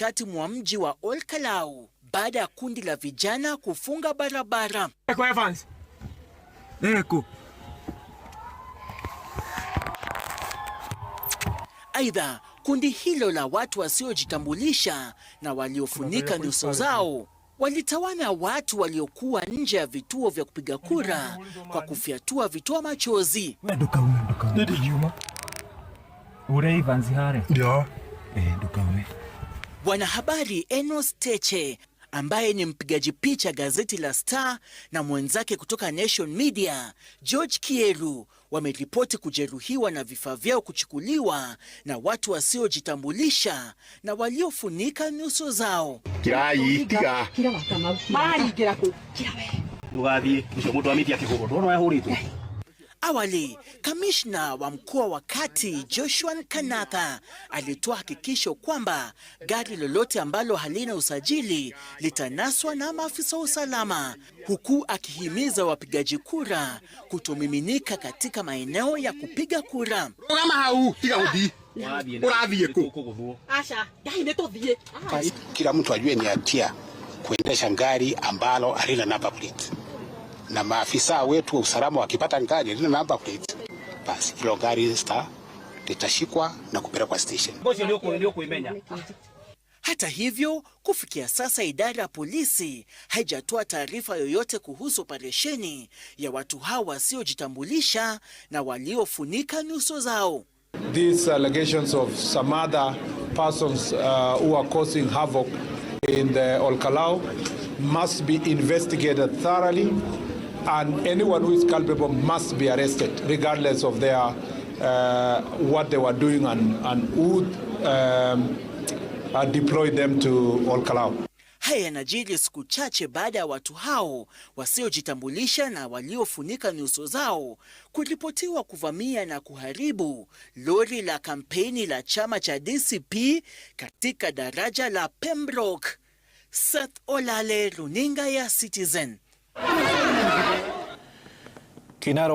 Kati mwa mji wa Olkalou baada ya kundi la vijana kufunga barabara. Eko Evans. Eko. Aidha, kundi hilo la watu wasiojitambulisha na waliofunika nyuso zao walitawana watu waliokuwa nje ya vituo vya kupiga kura kwa kufyatua vitoa machozi. We ndukaume ndukaume. Ndingiuma. Ure Evans hare. Ndio. Ndukaume. Mwanahabari Enos Teche ambaye ni mpigaji picha gazeti la Star na mwenzake kutoka Nation Media George Kieru wameripoti kujeruhiwa na vifaa vyao kuchukuliwa na watu wasiojitambulisha na waliofunika nyuso zao. Kirai tiga. Ndugathiĩ ũcio mũndũ wa mĩtĩ akĩhũrwo ndwona ahũrĩtwo. Awali, kamishna wa mkoa wa Kati Joshua Nkanatha alitoa hakikisho kwamba gari lolote ambalo halina usajili litanaswa na maafisa wa usalama, huku akihimiza wapigaji kura kutomiminika katika maeneo ya kupiga kura. Rũgama hau tiga gũthiĩ. Ũrathiĩ kũ? Kũgũthwo. Aca, ngai nĩ tũthiĩ. Kila mtu ajue ni hatia kuendesha gari ambalo halina number plate, na maafisa wetu wa usalama wakipata gari halina number plate, basi hilo gari litashikwa na kupelekwa station. Ũcio nĩ ũkwĩmenya. Hata hivyo, kufikia sasa idara ya polisi haijatoa taarifa yoyote kuhusu operesheni ya watu hawa wasiojitambulisha na waliofunika nyuso zao. These allegations of some other persons who are causing havoc in the Olkalou must be investigated thoroughly, and anyone who is culpable must be arrested regardless of their what they were doing and who deployed them to Olkalou. Haya yanajiri siku chache baada ya watu hao wasiojitambulisha na waliofunika nyuso zao kuripotiwa kuvamia na kuharibu lori la kampeni la chama cha DCP katika daraja la Pembroke. Seth Olale, runinga ya Citizen. Kinara